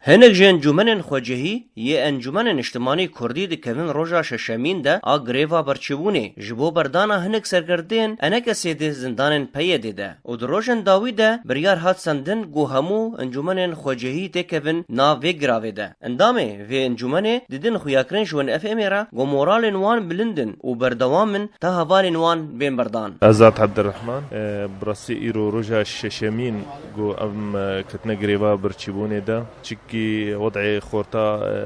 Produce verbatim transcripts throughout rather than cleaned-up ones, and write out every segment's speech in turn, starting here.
Hinek ji encûmenên xwecihî yê Encûmenên Niştimanî Kurdî di kevin roja şeşemîn de a greva birçîbûnê ji bo berdana hinek serkirdeyên ENKS'ê di zindanên P Y D'ê de û di rojên dawî de biryar hat sendin ku hemû encûmenên xwecihî têkevin nav vê giravê de. Endamê vê encûmenê didin xuyakirin ji Win F M'ê re ku moralên wan bilind in û berdewam in ta hevalên wan bên berdan. Azad Abdurrahman, e, bi rastî îro roja şeşemîn ku em, e, ketine greva birçîbûnê de. Çikî wed'ê xorta, e,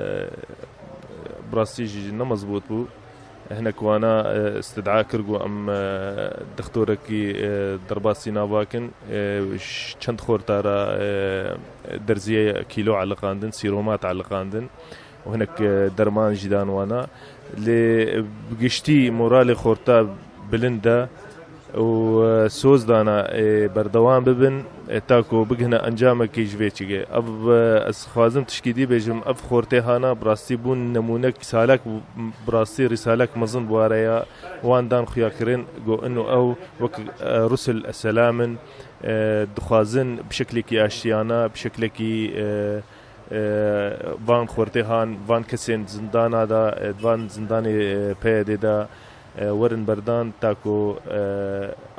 bi rastî jî ne mezbût bû. Hinek wana, e, istid'a kir ku em, e, dixtorekî, e, derbasî nava kin, e, ş-, çend xorta re, e, derziye kîlo eliqandin, sîromat eliqandin û hinek, e, derman jî dan wana. Lê bi giştî moralê xorta bilind e û, e, soz dana, e, berdewam bibin, e, ta ku bigihine encamekî ji vê çigê. Ev, e, ez xwazim tişkî dî bêjim, ev xortê hana bi rastî bûn nemûnek rîsalek, bi rastî rîsalek mezin bi ware ya wan dan xuyakirin, ku in û ew wek, e, rusul eselam in, e, dixwazin bi şeklekî aştiyane, bi şeklekî, e, e, van xortê han, van kesên zindana da, e, van zindanê, e, P Y D'ê da, e, werin berdan ta ku, e,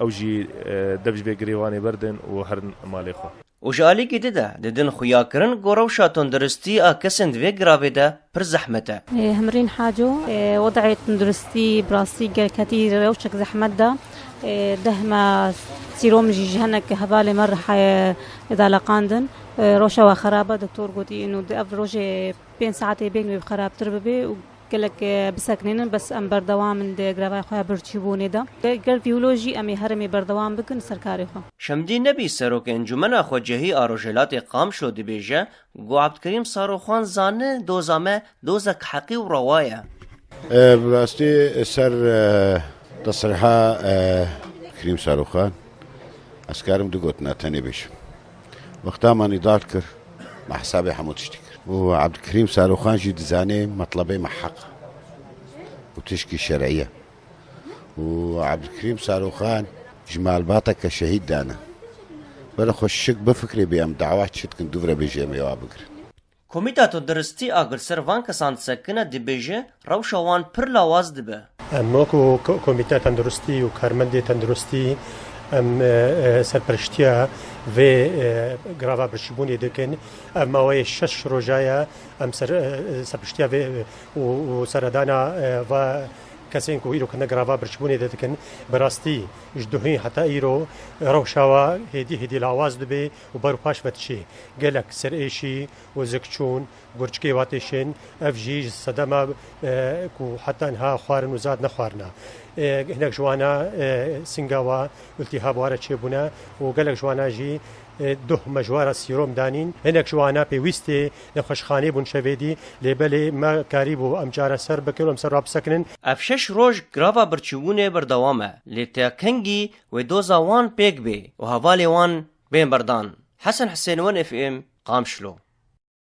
ew jî, e, dev ji vê girêvanê berdin û herin malê xwe. Û ji alîkî di de didin xuyakirin ku rewşa tunduristî a kesên di vê giravê de pir zehmet e. Ê, Himrîn Haco, ê, wed'ê tunduristî bi rastî gelketî rewşek zehmet de. Ê, deh me sîrom jî ji hinek hevalê me re heye daleqandin. Ê, rewşa we xerab e, doktor gotî, û di ev rojê pênc saetê bên wê xerabtir bibe û gelek, e, biseknînin, bes em berdewam in di grevaya xwe ya birçîbûnê de. Ger vî wilo jî em ê herêmê berdewam bikin ser karê xwe. Şemdîn Nebî, serokê Encûmena Xwecihî a Rojhilatê Qamişlo dibêje, ku Abdulkerîm Saroxan zane doza me dozek heqî û rewa ye. E, bi rastî ser, e, tesrîha, e, Kerîm Saroxan, ez karim du gotina tenê bêjim. Wexta me nîdar kir, me hesabê hemû tiştî kir. Û Abdulkerîm Saroxan jî dizanê metlebê me heq û tişkî şer'î ye. Û Abdulkerîm Saroxan ji malbateke şehîd dane. Bere xwe şik bifikirê bê em dawa çi dikin, dûvre bêjê em ê wa bigirin. Komîta Tunduristî a ku li ser van kesan disekine dibêje, rewşa wan pir lawaz dibe. Em wekî ko-, Komîteya Tenduristî û karmendê tenduristî em, e, e, serpereştiya vê, e, grava birçîbûnê dikin. Ev maweyê şeş roja ye em ser, e, e, serpereştiya vê, e, û, û seredana, e, va kesên ku îro ketine grava birçîbûnê de dikin. Bi rastî ji duhî heta îro rewşa wa hêdî hêdî lawaz dibe û ber û paş ve diçe. Gelek serêşî û zikçûn, gurçikê wa têşên, ev jî ji sedema, e, ku heta niha xwarin û zad nexwarina. E, hinek ji wana, e, singa wa iltîhab ware çêbûne û gelek ji wana jî, e, duh me ji wara sîrom danîn. Hinek ji wana pêwîstê nexweşxanê bûn şevê dî, lê belê me karîbû em çareser bikin û em ser wa bisekinin. Ev şeş roj grava birçîbûnê berdewam e, lê ta kengî wê doza wan pêk bê û hevalê wan bên berdan. Hesen Hisên, Win F M, Qamişlo.